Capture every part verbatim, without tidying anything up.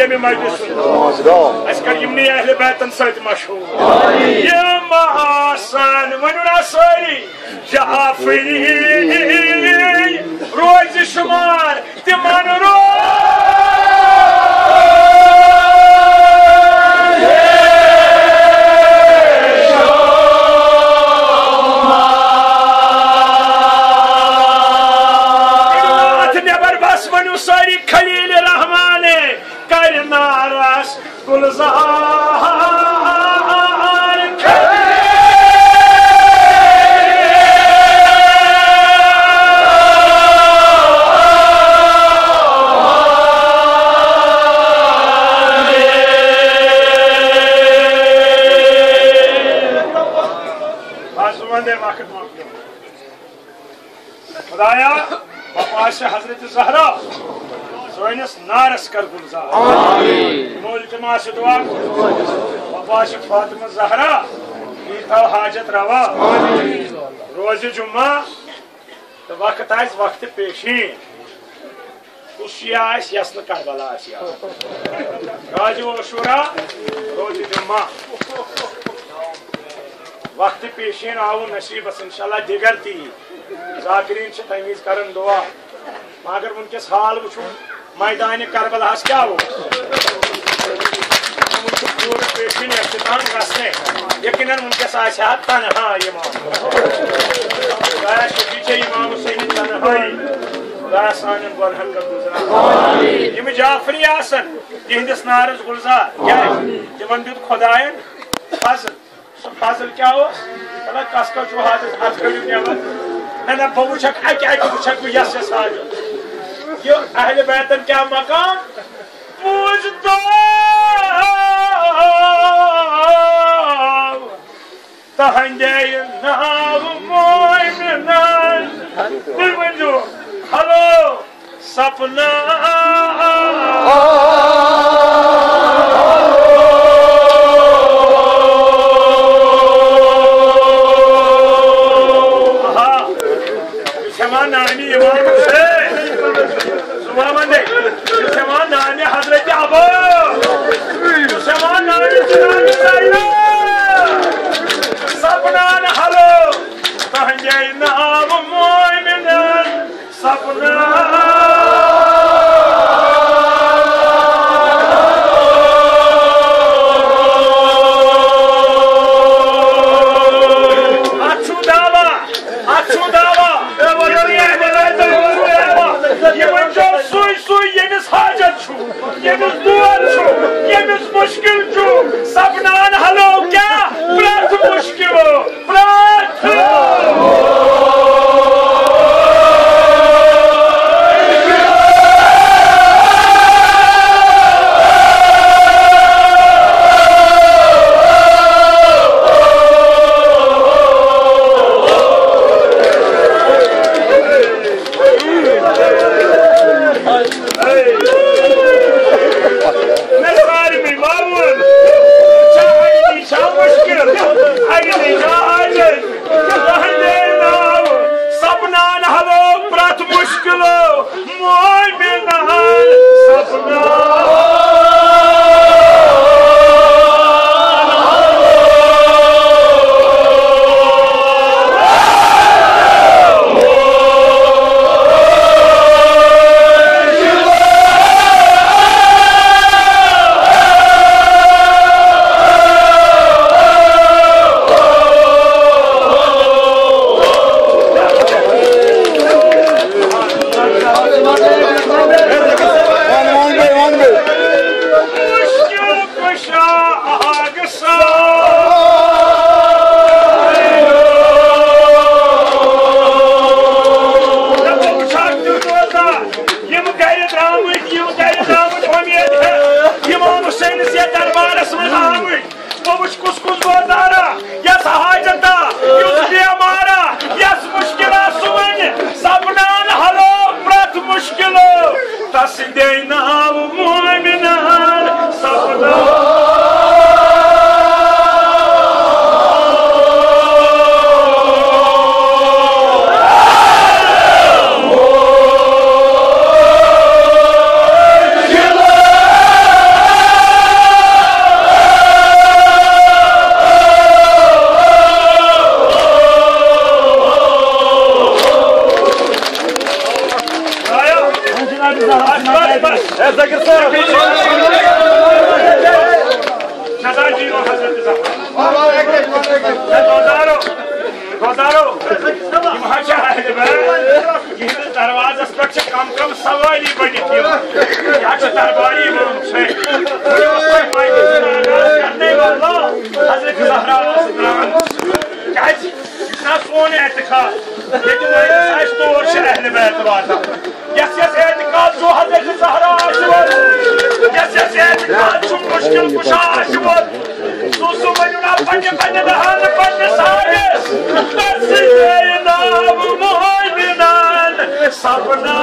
مجلس۔ اسہِ کر یِمنٕے اہل بیتن سۭتۍ مشہوٗر۔ یِم آسن، ؤنِو نا سٲری، جعفری روزِ شُمار، تِمن روزِ شُمار۔ اتھ نٮ۪بر بس، ؤنِو سٲری، خلیل رحمان کرِ نارس گلزار۔ آز وندے وقت مۄکلیو۔ خدایا، وفا چھِ حضرت زہرا، سٲنِس نارس کر گلزار۔ آمین۔ یِمو التماس چھِ دعا کوٚرمُت، وفا چھِ فاطمہ زہرا، یہِ تھاو حاجت روا۔ آمین۔ روزِ جمعہ تہٕ وقت آسہِ وقت پیشین۔ کُس شیعہ آسہِ یس نہٕ کربلا آسہِ یاد؟ روزِ عاشورا، روزِ جمعہ۔ وقت پیشین آو نصیبس، انشاءاللہ دِگر تہِ یی۔ ذاکرین چھِ تمہِ وِزِ کران دعا۔ مگر وٕنکیٚس حال وٕچھو، میدانِ کربلاہس کیٛاہ اوس؟ وٕچھو پوٗرٕ پیشین اختتام گژھنَے۔ یقیناً وٕنکیٚس آسہِ ہا تنہا امام۔ خدایا شفیع چھے امام حسین تنہٲیی۔ خدایا سانٮ۪ن گۄنہن کر گُزران۔ یِم جعفری آسن، تِہنٛدِس نارس گُلزار۔ کیٛازِ؟ تِمن دیُت خداین فضل۔ سُہ فضل کیٛاہ اوس؟ مطلب، کس کس چھُ حاجت؟ اتھ کٔرِو نٮ۪بر۔ نہ، نہ، بہٕ وٕچھکھ، اکہِ اکہِ وٕچھکھ بہٕ یس یس حاجت۔ یہِ اہل بیتن کیٛاہ مقام؟ بوٗزتو تہنٛدے ناو مومنان۔ تُہۍ ؤنۍزیو، ہیلو۔ سپنا۔ آہا۔ یہِ چھِ ہٮ۪وان ناوِ امام حسین۔ زُما وندے۔ یہِ چھِ ہٮ۪وان ناوِ حضرت عباس۔ یہِ چھِ ہٮ۪وان ناوِ جناب زینب۔ سپنان ہلو۔ تہنٛدے ناو مومنان۔ سپنا۔ اتھ چھُ دعوا، اتھ چھُ دعوا۔ یِمن چھُ سُے سُے ییٚمِس حاجت چھُ، ییٚمِس دود چھُ، ییٚمِس مُشکِل چھُ۔ سپنان ہلو کیٛاہ؟ پرٛٮ۪تھ مُشکِلو۔ مےٚ سارنٕے وَوُن، چھا اَگنی چھا مُشکِل، اَگنی چھا عاجز، تُہنٛدے ناو سپنان ہلو پرٛٮ۪تھ مُشکِلو، مومنان سپنان۔ مُشکِل کُشا آگ سا۔ دَپُکھ چھا تیُتھ روزان؟ یِم گرِ درٛامٕتۍ، یِم گرِ درٛامٕتۍ، اُمید چھےٚ، اِمام حُسینَس یَتھ دربارَس منٛز آمٕتۍ۔ بہٕ وٕچھ کُس کُس گودارا، یَس حاجتا، یُس بیمارا، یَس مُشکِلا، سُہ وَنہِ۔ سپنان ہلو پرٛٮ۪تھ مُشکِلو، تَس دے ناو مومنان سپنان۔ نظر دِیِو حضرت زہرا۔ ہے گۄزارو، گۄزارو، یِم حظ چھِ اہلِ بیت، یِہِنٛدِس دروازس پٮ۪ٹھ چھِ کم کم سوٲری بٔنِتھ یِوان۔ یہِ حظ چھُ درباری امام حسین۔ بہٕ اوسُس تۄہہِ مجلس منٛز آغاز کرنے والا حضرت زہرا ٲسٕس درٛامٕژ۔ کیٛازِ؟ یہِ چھُنہ سون اعتقاد، ییٚتہِ وۄنۍ اَسہِ تور چھِ اہلِ بیت واتان۔ یَس یَس اعتقاد چھُ حضرت زہرا آسہِ وۄنۍ، یَس یَس اعتقاد چھُ مُشکِل کُشا آسہِ وۄنۍ، سُہ سُہ ؤنِو نا پننہِ پننہِ دہان پننہِ ساڑِ۔ تَس سۭتۍ گٔیہِ ناو مومنان سپنا۔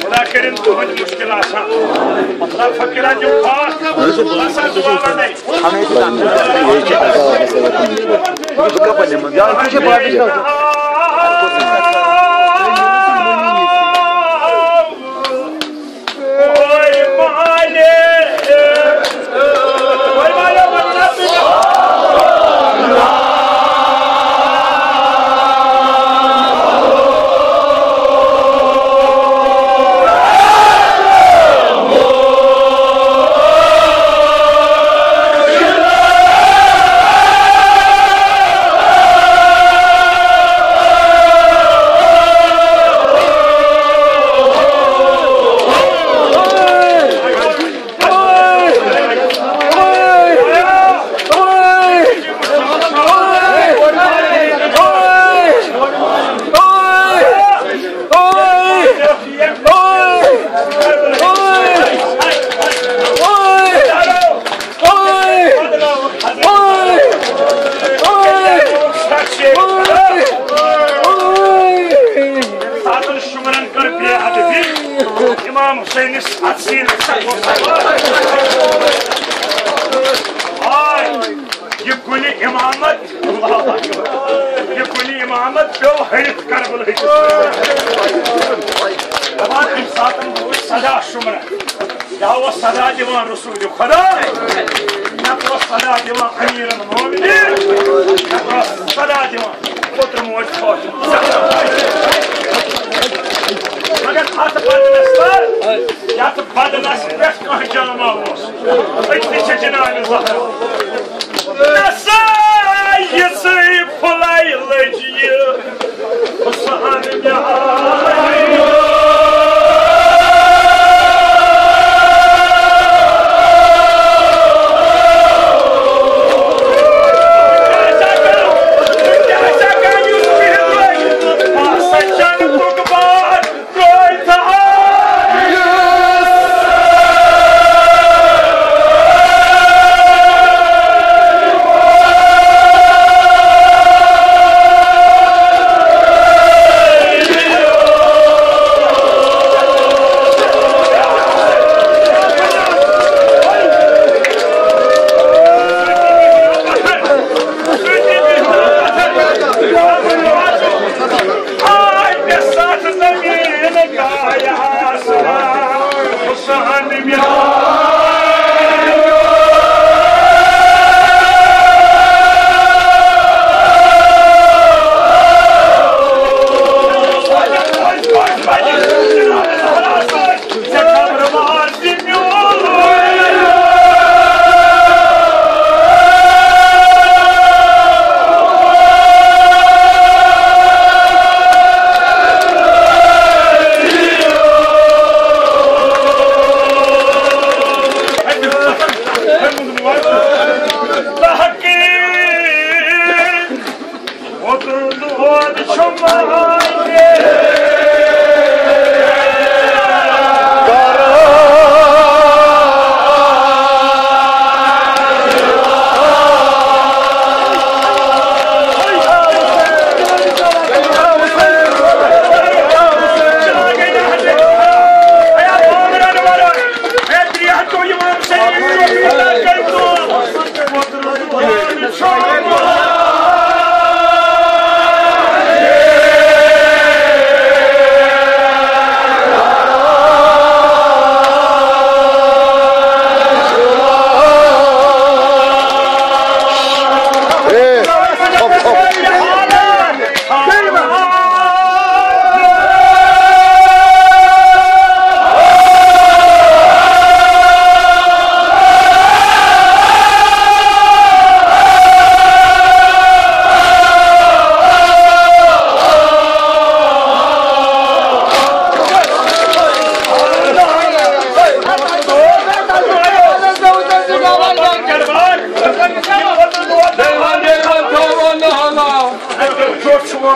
خدا کٔرِن تُہٕنٛدۍ مُشکِل آسان۔ خدا فقیٖرن دِیِو خاص۔ بس حظ دُعا وَنَے۔ ساتن شمرن کر بے ادبی امام حسینس اتھ سینس سخت سوال۔ آے، یہ گُلِ امامت، یہ گُلِ امامت پیو ہرِتھ کربلہٕکِس۔ دپان امہِ ساتن گوٚو صدا شمرن۔ یا اوس صدا دِوان رسول خدا، نتہٕ اوس صدا دِوان امیر المومنین، نتہٕ اوس صدا دِوان پوٚتُر موج خۄش۔ مگر اتھ بدنس تل، یتھ بدنس پٮ۪ٹھ کانٛہہ جامہ اوس، أتھی چھِ جناب زہرا۔ نسا یِژٕے پھُلے لٔج یہِ حسن مےٚ۔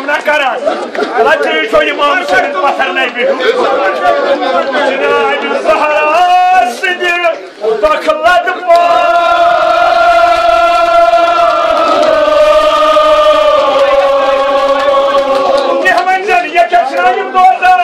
نہ کران۔ اللہ تُہۍ چھِو امام حسین پتھر نَے بِہِو۔ جناب زہرا سٕنٛدِ دۄکھٕ لد پٲٹھۍ۔ مہمان جان، یہِ کیٛاہ چھِ یِم بوزان؟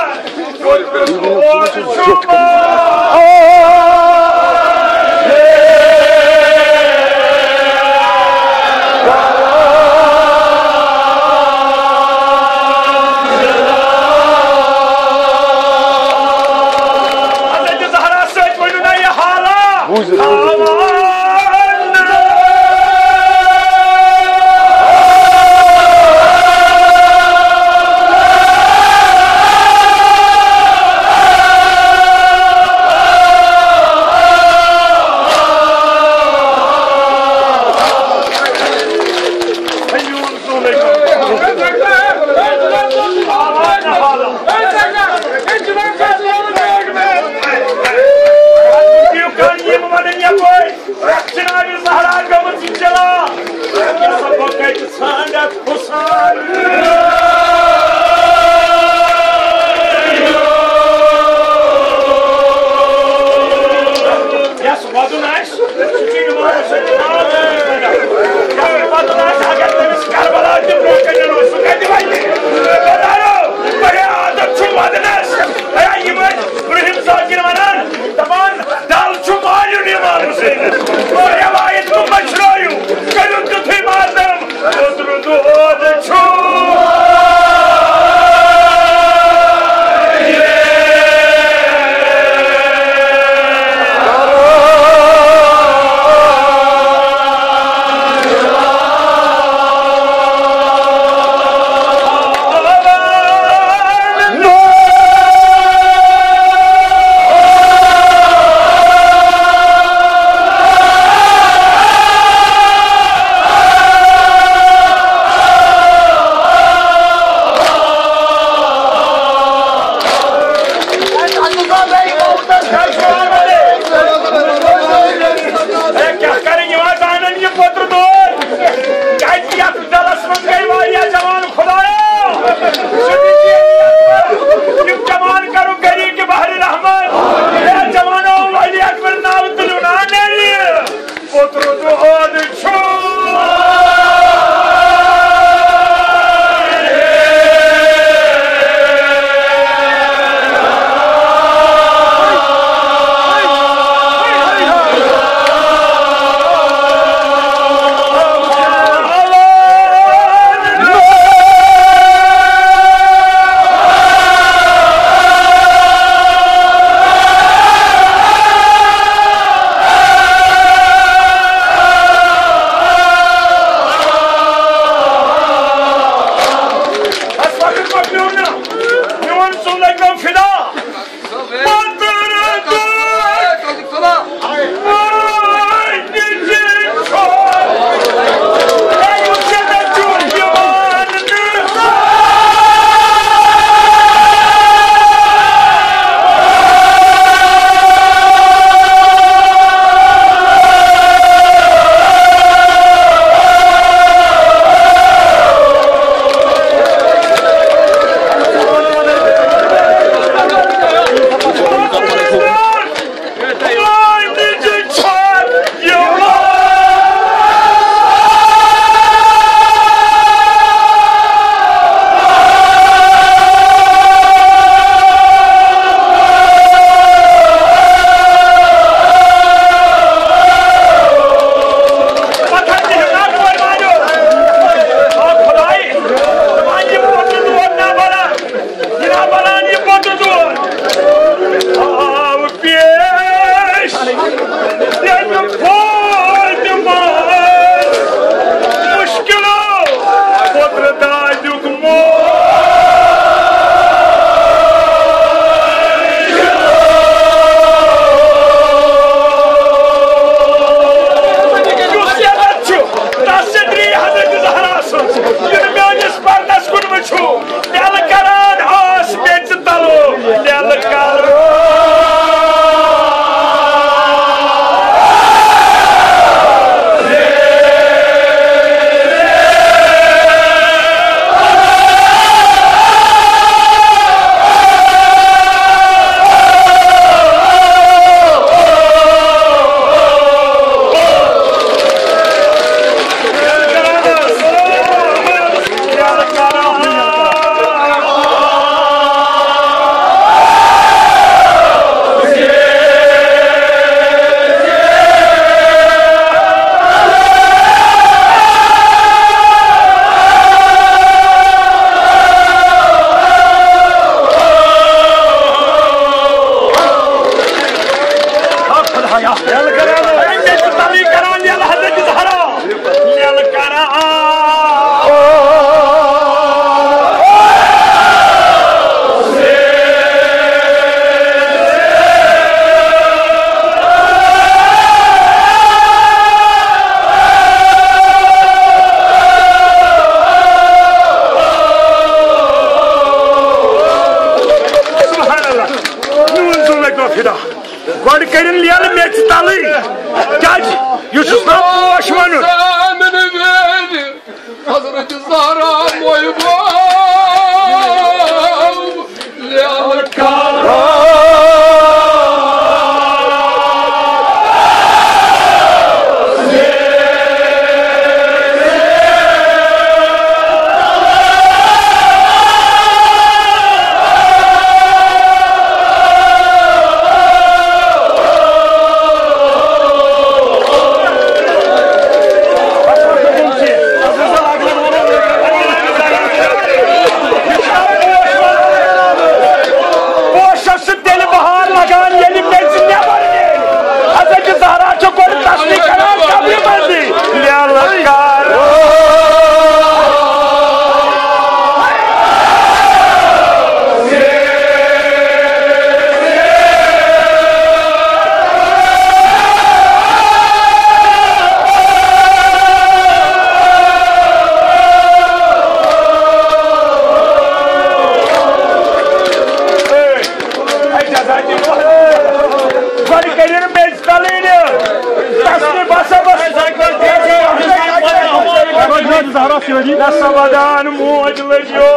نہ سا ودان موج لٔجیو۔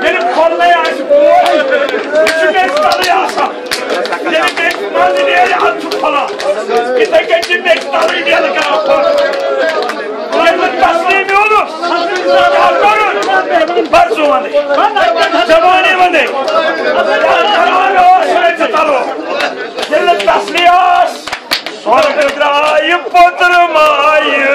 ییٚلہِ کھۄلنَے آسہِ پوش، یہِ چھُ مےٚ تَلٕے آسان۔ ییٚلہِ مےٚ منٛز نیرِ، اَتھ چھُ کھۄلان۔ یِتھَے کٔنۍ چھِ مےٚ تہِ تَلٕے نیرٕ کران کھۄلُن۔ ییٚلہِ نہٕ تسلیم میونُس، کیٛاہ کَرُن؟ پَتہٕ ژٕ وَنٕے۔ زبٲنی وَنٕے۔ کیٛاہ کَرُن اوس، سُہ ژٕ تَلو۔ ییٚلہِ نہٕ تسلی آس، سۄرٕ درٛایہِ پوٚتُر مایہِ۔